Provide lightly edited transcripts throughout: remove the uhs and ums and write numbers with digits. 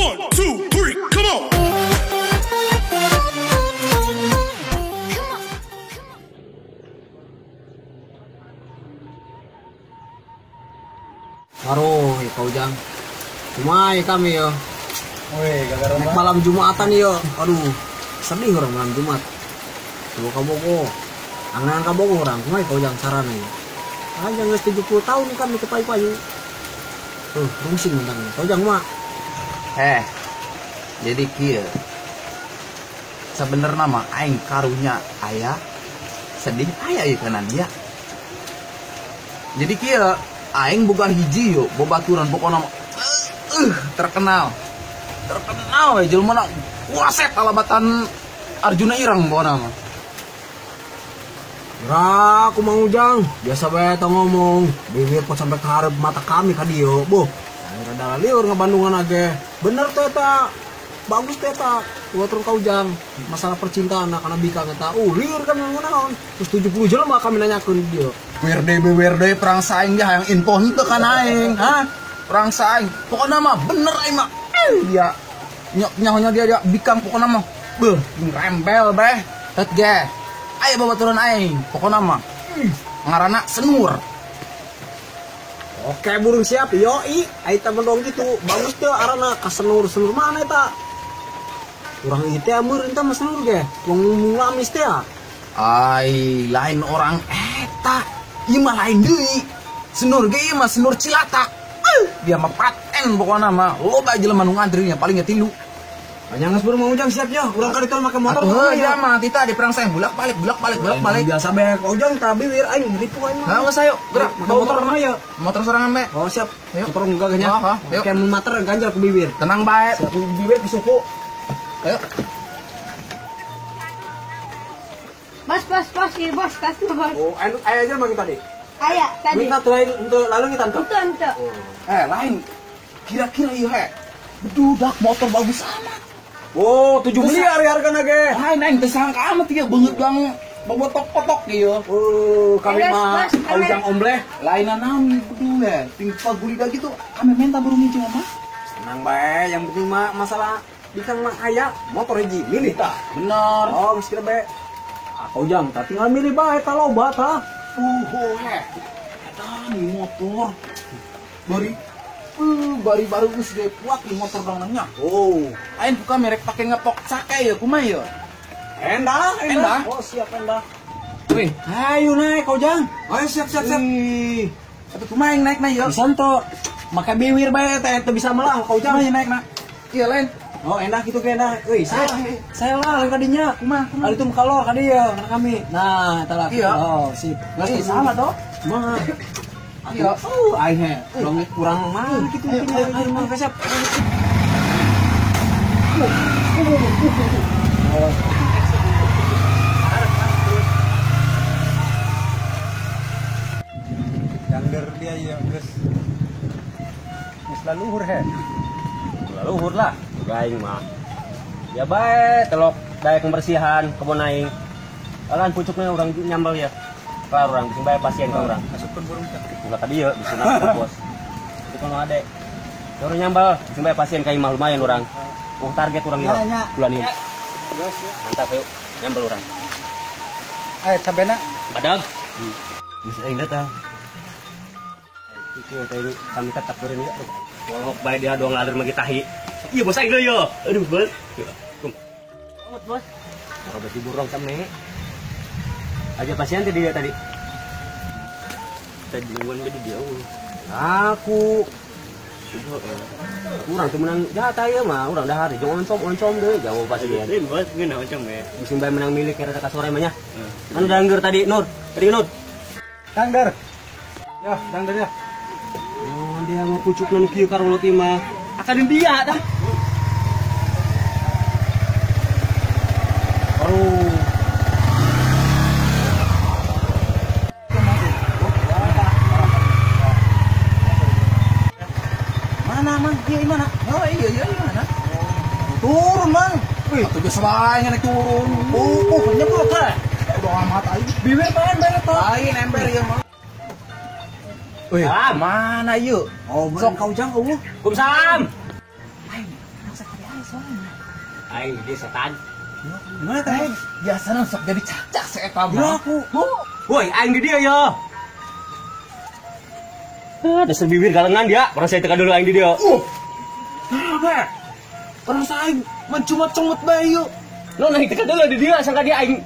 1, 2, 3, come on! Aduh, Kak Ujang. Kumai kami yo. Woi, naik malam Jumatan yo. Aduh, sedih orang malam Jumat. Coba kabogo. Angan kabogo orang, kumai Kak Ujang sarana yo. Aja geus 70 tahun kami ke payu-payu. Tuh, rungsing mentang. Kak Ujang mah. Jadi kieu. Sebenarnya mah aing karunya aya sedih aya ieu kana dia. Jadi kieu aing boga hiji yo, bobaturan pokona terkenal. Terkenal we jelema na waset alabatan Arjuna Irang pokona mah. Ra, aku Mang Ujang, biasa bae tong ngomong, bibir pot sampai ke hareup mata kami ka dieu. Boh, rada liur ngabandungan age. Bener teh eta. Bagus teh eta. Turun ka Ujang, masalah percintaan kana bikang eta. Liur kan naon. Terus 70 jelema kami nanyakeun dieu. WRD perang saing dia hayang info henteu kan aing, ha? Perang saing. Pokona mah bener aing mah. Dia nyahonya dia bikang pokona mah. Beuh, rembel bae. Tet ge. Ayo babaturan aing, pokona mah. Ngaranna Senur. Oke, burung siap. Yoi, ai teh mendong gitu. Bagus teh arana ka Senur. Senur mana eta? Urang ieu teh meureun teh mah Senur ge. Wong lamis teh. Ai, lain orang eta. Ieu mah lain deui. Senur ge ieu mah Senur Cilatak. Dia mah paten pokona mah. Loba jelema nu ngantri nya paling ge 3. Banyak geus burung Mang Ujang siap ya. Urang ka ditu make motor. Heuh, ya mah tita di perang saing bulak balik bulak balik bulak balik. Biasa bae Kak Ujang tah bibir aing ripuh aing mah. Heuh, geus ayo gerak bawa motor mah ya. Motor sorangan bae. Oh, siap. Motor enggak ganya. Heeh, kayak mun mater ganjal ke bibir. Tenang bae, bibir ke suku. Ayo. Bos, bos, bos, iya bos, kasih bos. Oh, aya aja mah tadi. Aya tadi. Minta tuh untuk lalu kita tuh. Untuk. Lain. Kira-kira ieu he. Bedudak motor bagus amat. Oh, 7 miliar ya hargana ge. Lain aing teu sangka amat ieu beungeut gang bobotok-kotok ieu. Oh, kami mah Ujang ombleh. Lainan naon bedu we. Ting pagulida gitu kami minta burung hiji mah. Tenang bae, yang penting mah masalah bikang mah aya motor hiji milih tah. Bener. Oh, geus kira bae. Ah, Ujang, tah tinggal milih bae tah loba tah. He. Eta nih motor. Bari baru geus ge kuat di motor dangnanya. Oh, lain buka merek pake ngepok cake ya kumaha ya? Endah, endah. Oh, siap endah. Wih, ayo naik Kak Ujang. Ayo siap siap siap. Atuh kumaha yang naik na ieu? Bisa tuh. Make biwir bae teh teu bisa melah Kak Ujang. Kumaha naik na? Iya lain. Oh, endah gitu ge endah. Euy, saya lah lain kadinya. Kumaha? Ari itu kalor ka dieu kana kami. Nah, eta lah. Iya. Oh, sip. Geus salah toh. Mah. Iya. Oh, aing he. Kurang kurang mah gitu aing mah siap. Jangger dia ya geus. Geus laluhur he. Laluhur lah, aing mah. Ya bae telok daek pembersihan kebon aing. Alan pucuknya urang nyambel ya. Kelar urang bising bae pasien ka urang. Asupkeun burung teh. Ulah ka dieu bisa nangkep bos. Itu kalau ade. Urang nyambel bising bae pasien ka imah lumayan urang. Oh, target urang ieu bulan ini. Mantap yuk, nyambel urang. Ayo cabena. Badag. Geus aing datang. Itu teh kami tetap beureun ieu. Wolok bae dia doang ngalir magi tahi. Iya bos aing deui yo. Aduh, bos. Kum. Bos. Robet diburong same. Aja pasien tadi dia tadi. Tadi duluan jadi dia. Aku urang teu menang jatah ieu mah, urang dahar jeung oncom-oncom deui jauh pasien. Lain bos, ngeunah oncom we. Musim bae menang milik era ka sore mah nya. Anu dangger tadi Nur, tadi Nur. Dangger. Ya, dangger ya. Oh, dia mau pucukna nu kieu karolot ieu mah. Akan dia dah. Aduh. Mana mang? Iya mana? Oh iya iya mana? Turun mang. Wih, atuh geus wae naik turun. Nyebrok teh. Udah amat aing. Bibir bae bae teh. Lain ember ieu mah. Wih, mana ieu? Oh, Sok Kak Ujang eueuh. Waalaikumsalam. Lain, Aing di setan. Gimana teh? Biasana sok jadi cacak si eta mah. Aku. Woi, aing di dia ya. Ah, dasar bibir galengan dia. Orang saya tekan dulu aing di dia. Nah, be. Orang saya mencumot-cumot bae yuk. Lo naik tekan dulu di dia sangka dia aing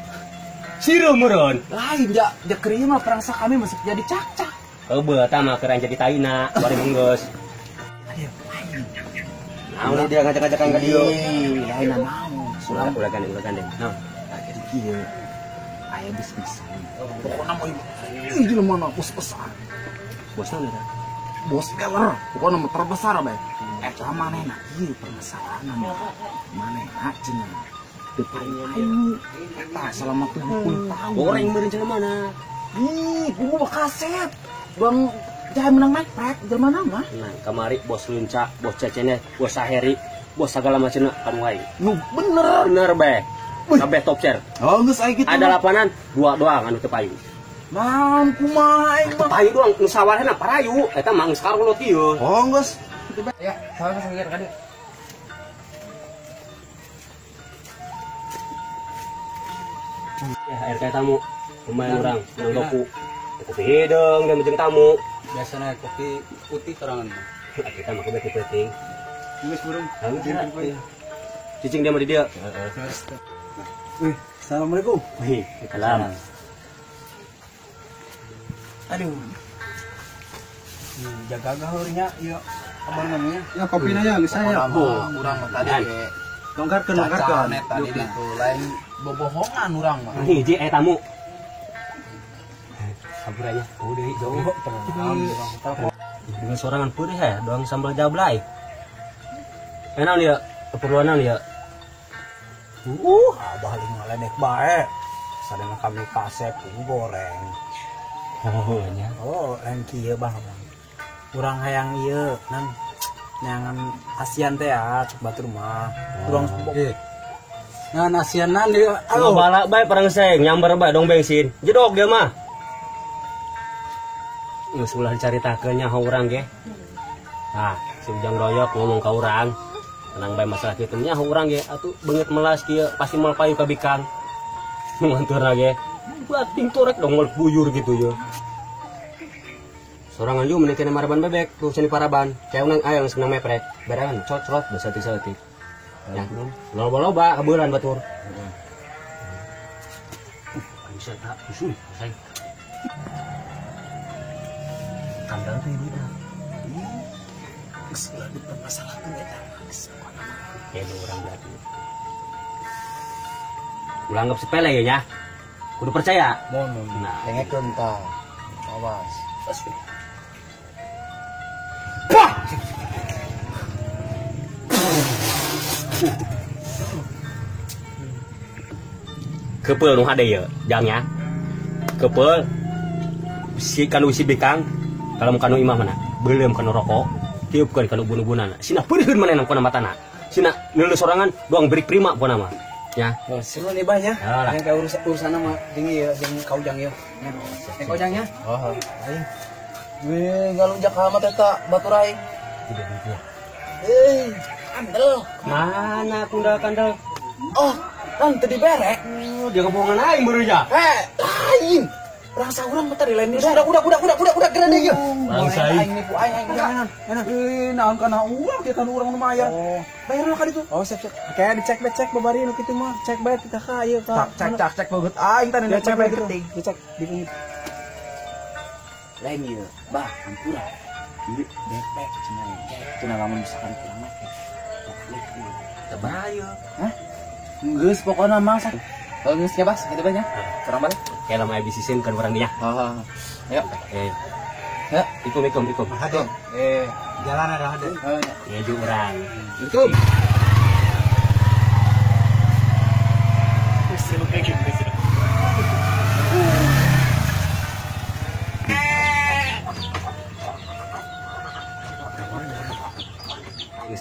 sireum meureun. Lain ja, ja keur mah perangsa kami masuk jadi cacak. Heubeut tah mah keur jadi taina, bari menggeus. Ayo, aing. Naon dia ngajak-ngajakan ka dieu? Lain naon. Ulah ulah gandeng, ulah gandeng. Naon? Jadi kieu. Aya bisnis. Pokokna mah ieu jelema mah bos besar. Bos naon eta? Bos keler, pokokna mah terbesar bae. Eta manehna ieu permasalahanna mah. Manehna cenah teu payu. Eta selama 70 tahun. Goreng meureun jelema mana? Ih, kudu mah kaset. Bang jahe menang meprek jelema mah. Nah, kamari bos lunca, bos cecene, bos saheri, bos segala macamna kanu aing. Nu bener. Bener bae. Kabeh top share. Oh, geus aing kitu. Ada lapanan dua doang anu teu payu. Naon kumaha aing mah? Teu payu doang nu sawarehna parayu, eta mah geus karolot ieu. Oh, geus. Ya, salah salah ka dieu. Ya, air kayak tamu. Lumayan urang, menang doku. Kopi hideung dan jeung tamu. Biasanya kopi putih sorangan. Kita mah kopi putih. Geus burung. Cicing dia mah di dia. Heeh. Wih, assalamualaikum. Wih, salam. Aduh. Jaga gahurnya ieu abang namanya. Ya kopina ya geus saya. Urang mah tadi ge. Dongkarkeun dongkarkeun tadi itu lain bobohongan urang mah. Hiji aya tamu. Kabur aja. Oh deui jauh. Dengan sorangan peurih ya, doang sambal jablay. Enak dia, keperluan dia. Abah lagi ngaledek bae. Sadana kami kasep goreng. Oh nya. Oh, lain kieu bah. Urang hayang ieu nan nyangan asian teh ya, cek batur mah. Urang Nah, asianan dia. Aduh, balak bae perang seng, nyamber bae dong bensin. Jedok dia mah. Geus ulah dicaritakeun nya urang ge. Nah, si Ujang Doyok ngomong ka urang. Tenang bae masalah kitu nya urang ge atuh beungeut melas kieu pasti moal payu ka bikang. Nu nganturna ge bating torek dong moal buyur gitu ye. Sorangan ju mending kena maraban bebek tuh seni paraban. Kayak unang aya geus menang meprek. Berean cocrot basa saeutik. Ya, loba-loba kabeuran batur. Bisa tak usul, say. Kandang teh duitna. Geus ulah dipermasalahkeun eta geus pokona mah. Ya urang berarti. Ulah anggap sepele ya nya. Kudu percaya. Mun. Nah, dengekeun tah. Awas. Wah! Kepeul nu hade ieu, jang nya. Kepeul si kanu si bikang kalau kanu imah mana beuleum kanu rokok tiupkeun kanu ubun-ubunana sina peureuheun manehna kana matana sina neuleuh sorangan doang berik prima pokona mah ya. Oh, seru nih bah nya. Yang ka urusan mah tinggi ya jeung ka Ujang ieu. Yang ka Ujang nya. Oh, aing. Weh, ngalunjak amat eta batur aing. Tidak duitnya. Kandel. Mana kundal kandel? Oh, kan teu dibere. Oh, dia kebohongan aing barunya. Lain. Rasa urang mah tadi lain dibere. Udah keren ieu. Bangsa aing nipu aing aing. Naon kana urang dia kana urang nu mayar. Bayar lah ka ditu. Oh, siap siap. Kayak dicek bae cek babari nu kitu mah. Cek bae teh ka ieu ka. Cek cek beungeut aing tadi cek bae gitu. Dicek di lain ieu. Bah, ampura. Ieu depek cenah. Cenah lamun misalkan kurang mah. Teu bahaya. Hah? Geus pokona mah sak. Geus nya Bas, kitu bae nya. Kurang balik. Kayak lama habis isin kan orang dia. Heeh. Ayo. Ya, ikum. Hade. Jalan ada hade. Ya ju urang. Ikum. Geus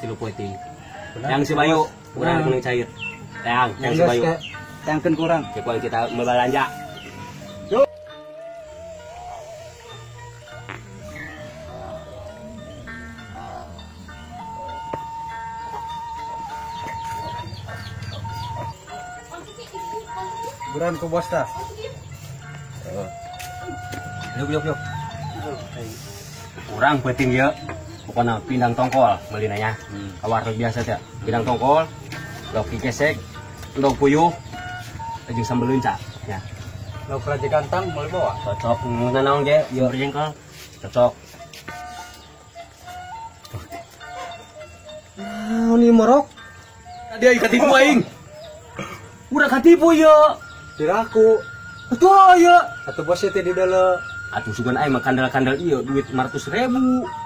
tilu poeting. Yang si Bayu, urang kuning cair. Yang si Bayu. Tangkeun kurang. Cepuan kita belanja. Diguran ku bos tah. Yuk yuk yuk. Kurang penting ya. Pokoknya pindang tongkol meulina nya. Ka warteg biasa teh. Pindang tongkol, lauk gesek, endog puyuh, jeung sambal leunca ya. Lauk raja gantang boleh bawa. Cocok naon ge, ieu jengkol. Cocok. Naon ieu morok? Dia katipu aing. Udah katipu ya. Diraku. Atuh ya. Atuh bosnya teh di dalam. Atuh sugan aing mah kandel-kandel ieu duit 500.000.